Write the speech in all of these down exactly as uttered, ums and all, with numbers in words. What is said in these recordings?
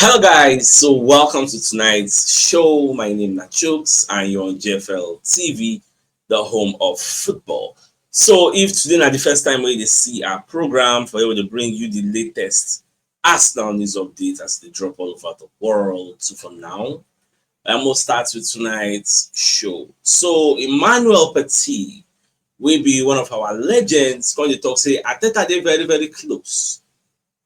Hello, guys. So, welcome to tonight's show. My name is Nachooks, and you're on G F L T V, the home of football. So, if today na the first time wey you dey see our program, for here we dey bring you the latest Arsenal news update as they drop all over the world. So, for now, I'm gonna start with tonight's show. So, Emmanuel Petit, wey be one of our legends, come dey talk say Arteta dey very, very close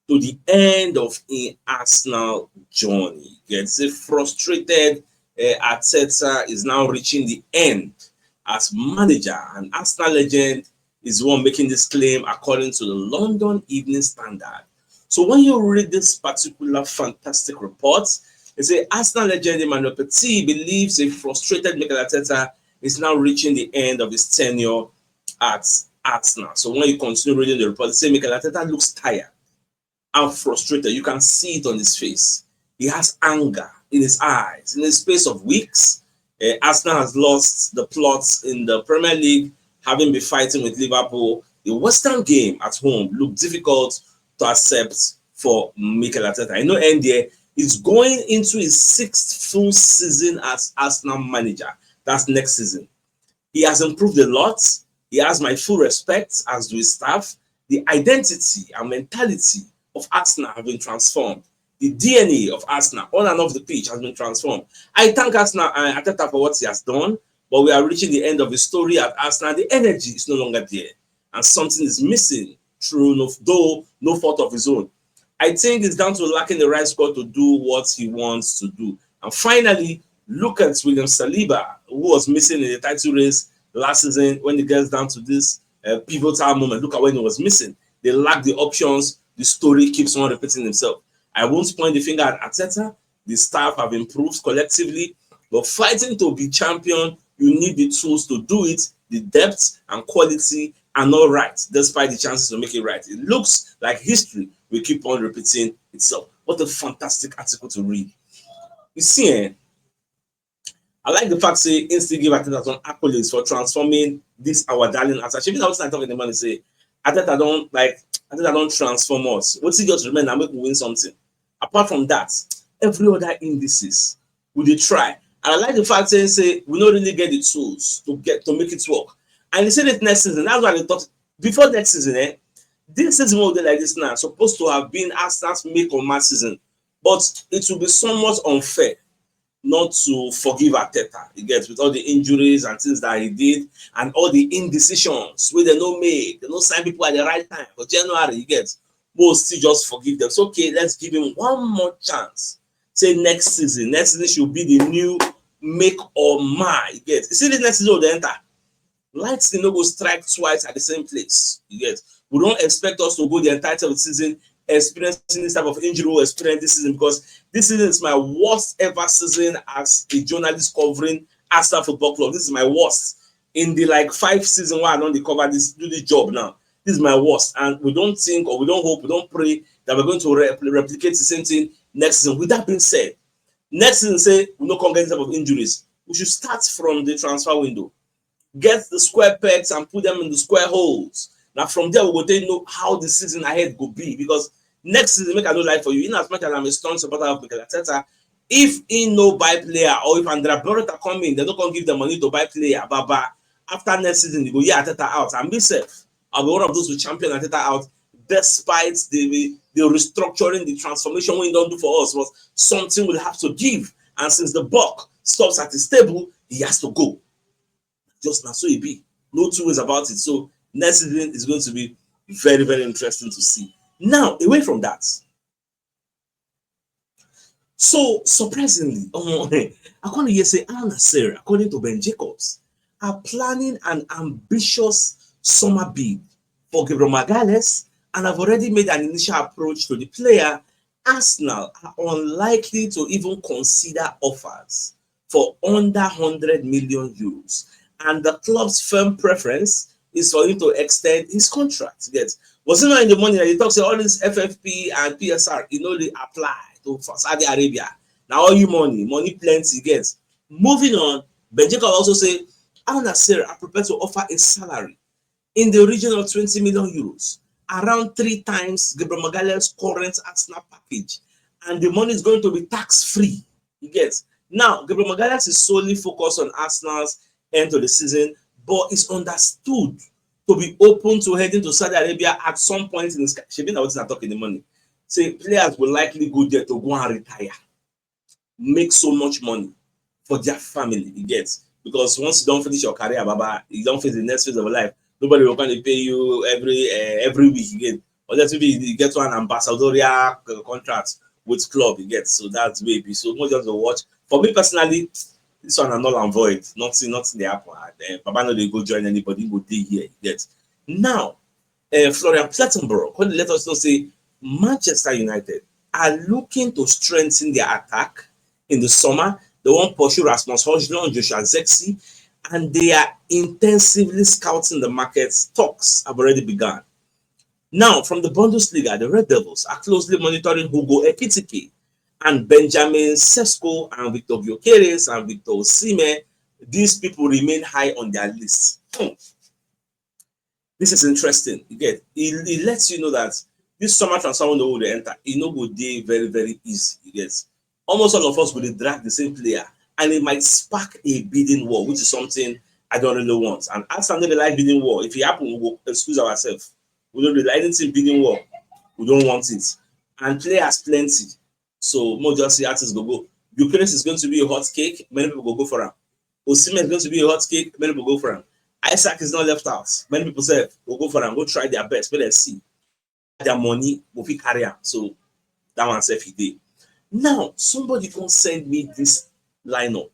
to the end of im Arsenal journey. Get say frustrated uh, Arteta is now reaching the end as manager, and Arsenal legend is the one making this claim, according to the London Evening Standard. So when you read this particular fantastic report, it say Arsenal legend Emmanuel Petit believes a frustrated Mikel Arteta is now reaching the end of his tenure at Arsenal. So when you continue reading the report, it say Mikel Arteta looks tired and frustrated. You can see it on his face. He has anger in his eyes. In the space of weeks, uh, Arsenal has lost the plot in the Premier League, having been fighting with Liverpool. The West Ham game at home looked difficult to accept for Mikel Arteta. I know end there. He's going into his sixth full season as Arsenal manager. That's next season. He has improved a lot. He has my full respect, as do his staff. The identity and mentality of Arsenal have been transformed. The D N A of Arsenal on and off the pitch has been transformed. I thank Arsenal and Arteta for what he has done, but we are reaching the end of the story at Arsenal. The energy is no longer there, and something is missing through no, though no fault of his own. I think it's down to lacking the right squad to do what he wants to do. And finally, look at William Saliba, who was missing in the title race last season. When it gets down to this uh, pivotal moment, look at when he was missing. They lack the options. The story keeps on repeating himself. I won't point the finger at Arteta. The staff have improved collectively, but fighting to be champion, you need the tools to do it. The depth and quality are not right, despite the chances to make it right. It looks like history will keep on repeating itself. What a fantastic article to read. You see, eh, I like the fact say he still give Arteta some accolades for transforming this our darling Arsenal. Shebi na wetin I talk in the morning say Arteta don, like, Arteta don transform us. Wetin just remain na make we win something. Apart from that, every other indices we dey try. And I like the fact say say we no really get the tools to get to make it work. And he say this next season, that's why I dey talk before next season, eh? This season wey we dey like this now suppose to have been Arsenal's make or match season, but it will be somewhat unfair not to forgive Arteta. You get, with all the injuries and things that he did and all the indecisions wey dem no make, dem no sign people at the right time for January. You get, but still just forgive them. It's okay, let's give him one more chance. Say next season, next season should be the new make or mar. You get, you see this next season wey dem enter, lightning no go strike twice at the same place. You get, we don't expect us to go the entire of the season experiencing this type of injury we experience this season, because this season is my worst ever season as a journalist covering Arsenal Football Club. This is my worst in the, like, five season where I don't cover this, do this job now. This is my worst, and we don't think, or we don't hope, we don't pray that we're going to replicate the same thing next season. With that being said, next season say we no come get this type of injuries. We should start from the transfer window, get the square pegs and put them in the square holes. Now from there we go take know how the season ahead go be, because next season, make I no lie for you, in as much as I'm a strong supporter of Mikel Arteta, if he no buy player or if Andrea Beretta come in, they no come give them money to buy player. Baba, after next season, you go hear Arteta out. And myself, I'll be one of those who champion Arteta out, despite the the restructuring, the transformation we don't do for us, was something will have to give. And since the buck stops at his table, he has to go. Just now, so it be. No two ways about it. So next season is going to be very, very interesting to see. Now, away from that, so surprisingly, um, I can't hear say Al Nassr, according to Ben Jacobs, are planning an ambitious summer bid for Gabriel Magalhaes, and have already made an initial approach to the player. Arsenal are unlikely to even consider offers for under hundred million euros, and the club's firm preference is for him to extend his contract. Yes, was it not in the money that he talks all this F F P and P S R? You know they apply to Saudi Arabia. Now all you money, money plenty. Yes. Moving on, Ben Jacob also say Al Nassr are prepared to offer a salary in the region of twenty million euros, around three times Gabriel Magalhaes' current Arsenal package, and the money is going to be tax free. You get? Now, Gabriel Magalhaes is solely focused on Arsenal's end of the season, but is understood to be open to heading to Saudi Arabia at some point in his career. Shebi na wetin I talk in the morning. Say players will likely go there to go and retire, make so much money for their family. You get? Because once you don finish your career, baba, you don face the next phase of life. Nobody will come dey pay you every uh, every week again. Unless maybe you get one ambassadorial uh, contract with club, you get. So that's way be. So more just to watch. For me personally, this one I'm not avoid. Nothing, nothing they happen. Uh, Baba no dey go join anybody. Go dey here, you get. Now, uh, Florian Plettenberg, when they let us know say Manchester United are looking to strengthen their attack in the summer. They want pursue Rasmus Højlund, Joshua Zexi, and they are intensively scouting the markets. Talks have already begun. Now, from the Bundesliga, the Red Devils are closely monitoring Hugo Ekitike and Benjamin Sesko and Victor Gyökeres and Victor Osimhen. These people remain high on their list. Hmm. This is interesting. You get? It, it lets you know that this summer transfer window will enter. It no go dey very, very easy. You get? Almost all of us will drag the same player, and it might spark a bidding war, which is something I don't really want. And as under the live bidding war, if it happen, we will excuse ourselves. We don't really anything bidding war. We don't want it. And players plenty. So more just see artists go go. Eucharist is going to be a hot cake. Many people go go for him. Osimhen is going to be a hot cake. Many people go for him. Isak is not left out. Many people say, "We'll go for him. Go try their best. But let's see. Their money will be carry him." So that one self he did. Now, somebody can send me this lineup.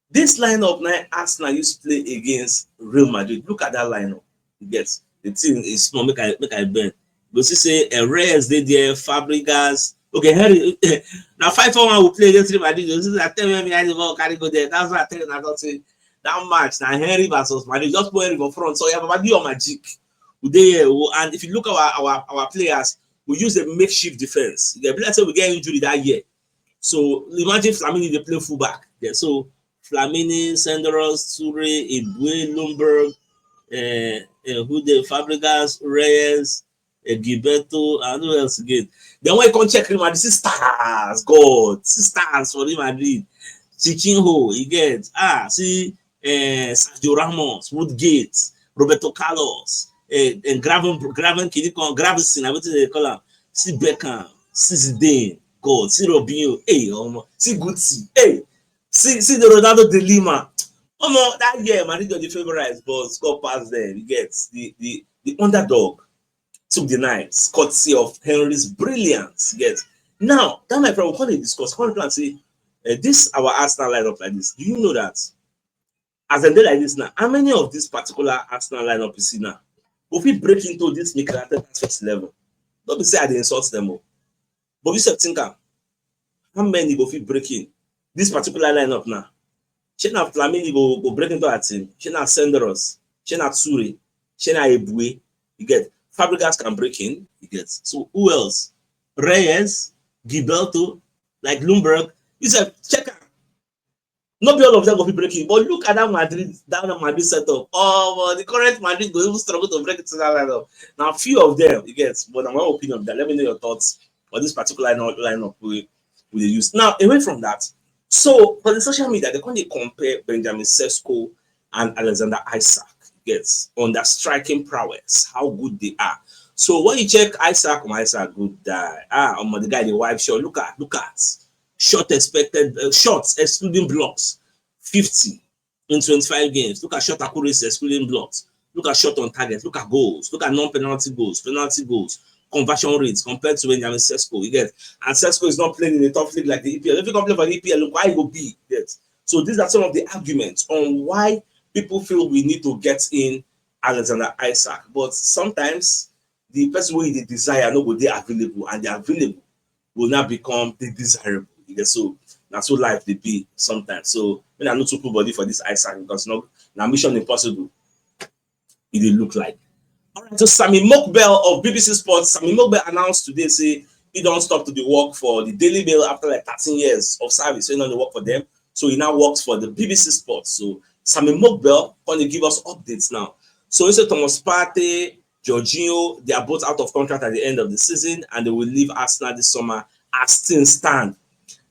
This lineup now Arsenal used to play against Real Madrid. Look at that lineup. You get the thing is small. Make I make I bend. You go see say uh, Reyes dey there, Fabregas. Okay, Henry. Now five four one will play against Real Madrid. You see that tell me I the ball carry go there. That's why I tell you I don't say that match. Now Henry versus Madrid. Just put Henry for front. So you have Madrid on magic. We dey here, we- and if you look at our our, our players, we use a makeshift defense. Yeah, let's say we get injury that year. So imagine Flamini dey play fullback. Yeah, so Flamini, Senderos, Ture, Ibue, Lumberg, uh, uh, who the Fabregas, Reyes, uh, Gilberto, and who else again? Then when you come check Real Madrid, see stars, God, see stars for Real Madrid. Chichinho, you get ah, see uh, Sergio Ramos, Woodgate, Roberto Carlos, uh, and Graven Graven Kinikon, Gravenson, I wetin they call him. See Beckham, see Zidane, God, see Robinho, hey, um, see Guti, hey, see see the Ronaldo de Lima. Omo, that year Madrid don dey favorize, but God pass them. You get the the the underdog took the night, courtesy of Henry's brilliance. You get now that my friend we come dey discuss, come plan say uh, this our Arsenal lineup like this. Do you know that as dem dey like this now, how many of this particular Arsenal lineup you see now go fit break into this Mikel Arteta's first eleven? No be say I dey insult them o, but you sef think am. How many go fit break in this particular lineup now? Shey na Flamini go go break into our team? Shey na Senderos? Shey na Ture? Shey na Ebue? You get Fabregas can break in. You get so who else? Reyes, Gilberto, like Lumberg. You sef check am. No be all of them go fit break in, but look at that Madrid, that Madrid setup. Oh, but the current Madrid go even struggle to break into that lineup. Now, few of them, you get, but na my opinion. That let me know your thoughts on this particular line- lineup we we dey use. Now, away from that, so for the social media, they come dey compare Benjamin Sesko and Alexander Isak. Yes, on their striking prowess, how good they are. So when you check Isak, my Isak good die. Ah, um, the guy dey wipe shot. Look at look at shot expected uh, shots excluding blocks, fifty in twenty-five games. Look at shot accuracy excluding blocks. Look at shot on target. Look at goals. Look at non-penalty goals, penalty goals, conversion rates compared to Benjamin Sesko. You get and Sesko is not playing in a tough league like the E P L. If you come play for the E P L, look why you go be. You get so these are some of the arguments on why people feel we need to get in Alexander Isak. But sometimes the person wey you dey desire no go dey available, and the available will now become the desirable. You get so na so life dey be sometimes. So when I no too put body for this Isak because no na mission impossible. E dey look like. All right, so Sami Mokbel of B B C Sports, Sami Mokbel announced today say he don stop to dey work for the Daily Mail after like thirteen years of service. So he no dey work for them. So he now works for the B B C Sports. So Sami Mokbel going to give us updates now. So he said Thomas Partey, Jorginho, they are both out of contract at the end of the season and they will leave Arsenal this summer as things stand.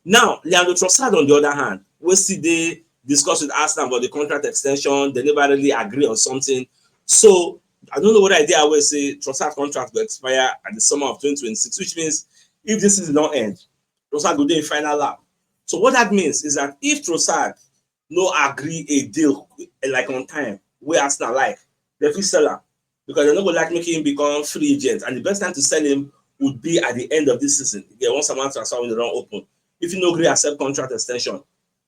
Now, Leandro Trossard, on the other hand, we see they discuss with Arsenal about the contract extension. They never really agree on something. So I don't know what idea I will say Trossard contract will expire at the summer of twenty twenty-six, which means if this season don't end, Trossard will do a final lap. So what that means is that if Trossard no agree a deal, eh, like, on time, where Arsenal like, they fit sell him, because they no go like making him become free agent. And the best time to sell him would be at the end of this season. Yeah, once a month transfer window don't open. If you no agree accept contract extension,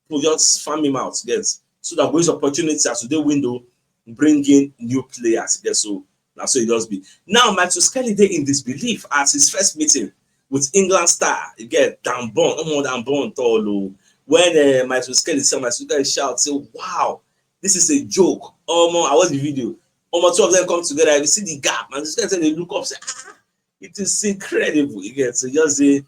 people just farm him out, get, so that ways opportunity as today window bring in new players, get. So that's so it does be. Now, Michael Skelly dey in disbelief as his first meeting with England star, you get, Dan Burn, Omo Dan Burn tall o. When uh, Michael Skelly say, Michael Skelly shout, say, "Wow, this is a joke." Omo, I watch the video. Omo, two of them come together. If you see the gap, Michael Skelly say they look up, say, "Ah, it is incredible." You get, so just say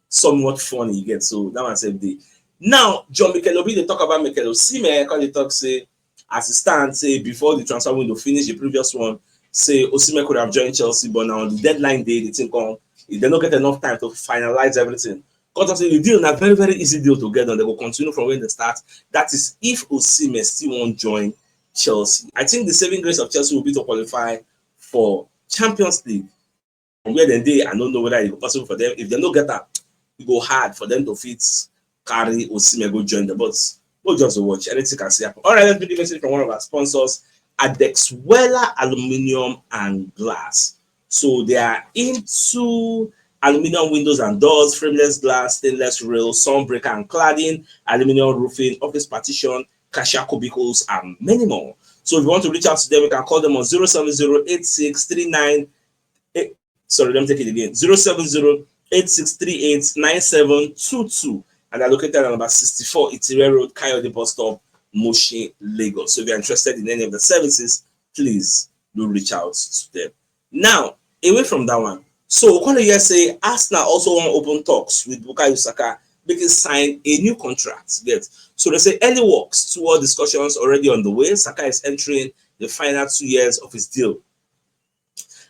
somewhat funny. You get, so that one said the. Now, John Mikel Obi, they talk about Mikel Osimhen, call they talk say, as it stands, say before the transfer window finish, the previous one, say Osimhen could have joined Chelsea, but now on the deadline day, the thing come, if they don't get enough time to finalize everything. Because say the deal na very, very easy deal to get done. They will continue from when they start. That is if Osimhen still won't join Chelsea. I think the saving grace of Chelsea will be to qualify for Champions League. From where they dey, I don't know whether it will possible for them. If they no get that, it go hard for them to fit carry Osimhen go join the, but we'll just watch. Anything can still happen. All right, let's read the message from one of our sponsors, Adexwella Aluminium and Glass. So they are into aluminium windows and doors, frameless glass, stainless rail, sun breaker and cladding, aluminium roofing, office partition, cashier cubicles, and many more. So if you want to reach out to them, you can call them on zero seven zero eight six three nine, eh, sorry, let me take it again, zero seven zero eight six three eight nine seven two two, and are located at number sixty-four Itire Road, Kayode bus stop, Mushin, Lagos. So if you're interested in any of the services, please do reach out to them. Now, away from that one, so we come hear say Arsenal also want open talks with Bukayo Saka, make him sign a new contract. Get, so they say early works toward discussions already on the way. Saka is entering the final two years of his deal.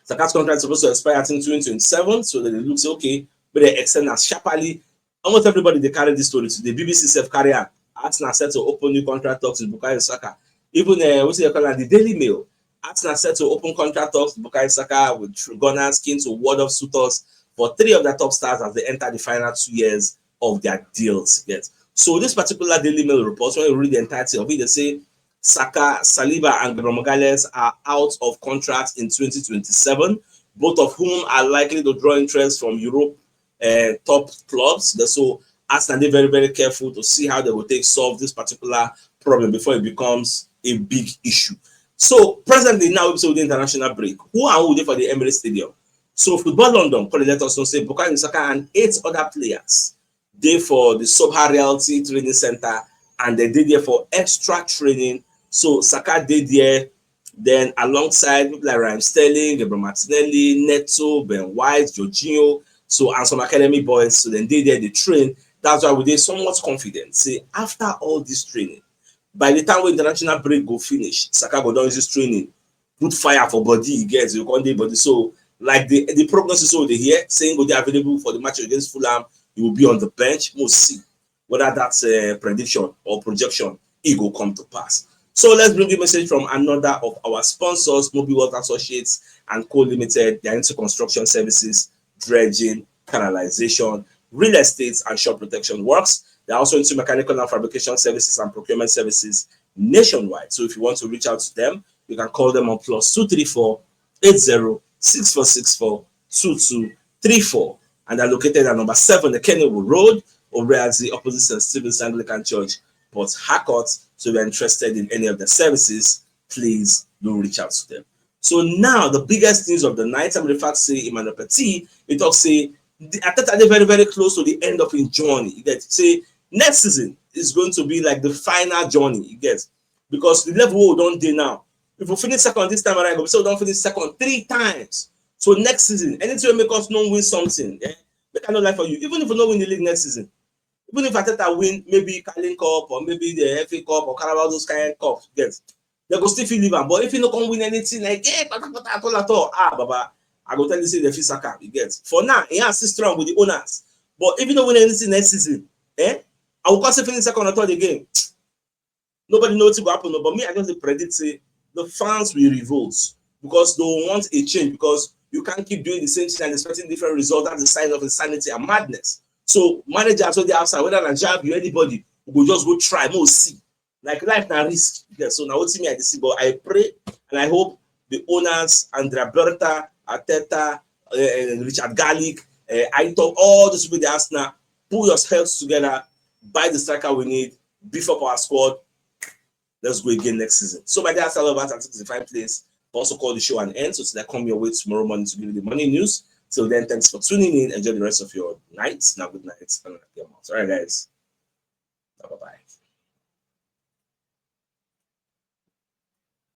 Saka's contract is supposed to expire, I think, twenty twenty-seven, so they look say, okay, but they extend as sharply. Almost everybody they carry this story today. B B C self carry am. Arsenal set to open new contract talks with Bukayo Saka. Even uh, what's it called, the Daily Mail. Arsenal set to open contract talks with Bukayo Saka, with Gunners keen to ward off suitors for three of their top stars as they enter the final two years of their deals. Yes. So this particular Daily Mail report, when you read the entirety of it, they say Saka, Saliba, and Gabriel Magalhaes are out of contract in twenty twenty-seven, both of whom are likely to draw interest from Europe uh, top clubs. So Arsenal dey very, very careful to see how they will take solve this particular problem before it becomes a big issue. So presently now, so the international break, who are who dey for the Emirates Stadium? So Football London come let us know say Bukayo Saka and eight other players dey for the Soha Reality Training Center, and they dey there for extra training. So Saka dey there, then alongside people like Raheem Sterling, Gabriel Martinelli, Neto, Ben White, Jorginho, so, and some academy boys, so then they there, they train. That's why we dey somewhat confident say after all this training, by the time we international break go finish, Saka go done this training, put fire for body, you get, you come dey body. So like the the prognosis wey we dey hear, saying go dey available for the match against Fulham, he will be on the bench. We'll see whether that's a prediction or projection, it go come to pass. So let's bring you message from another of our sponsors, Mobi World Associates and Co Limited. They are into construction services, dredging, canalization, real estate, and shop protection works. They're also into mechanical and fabrication services and procurement services nationwide. So if you want to reach out to them, you can call them on plus two three four eight zero six four six four two two three four. And they're located at number seven, the Kennywood Road, Oreazi, opposite St. Stephen's Anglican Church, Port Harcourt. So if you're interested in any of the services, please do reach out to them. So now the biggest news of the night, I'm referred to say Emmanuel Petit, he talks say the Arteta dey very, very close to the end of his journey. You get, say next season is going to be like the final journey, you get, because the level we don't do now. If we finish second this time around, we say we don't finish second three times. So next season, anything will make us no win something. Yeah? Make I no lie for you. Even if we don't win the league next season, even if Arteta win maybe Carling Cup or maybe the F A Cup or Carabao, those kind of cups, get, they go still feel live. But if you no come win anything again, pata pata at all at all, ah, Baba, I go tell you say they feel Saka, you get. For now, he has still strong with the owners. But if you don't win anything next season, eh? I will constantly finish second or third again. Nobody knows what will happen, but me, I just predict say the fans will revolt because they want a change, because you can't keep doing the same thing and expecting different results. That's a sign of insanity and madness. So managers, so they outside, whether na Xavi or anybody, we go just go try, more see. Like, life na risk. Yeah, so now what me I see, but I pray and I hope the owners, Andrea Berta, Arteta, uh, Richard Garlick, uh, Aitor, all those people, the Arsenal, pull your heads together, buy the striker we need, beef up our squad. Let's go again next season. So my dear, I love us. I think it's a fine place. Also call the show an end. So till I come your way tomorrow morning to give you the money news. Till then, thanks for tuning in. Enjoy the rest of your night. Now, good night. And all right, guys. Bye bye.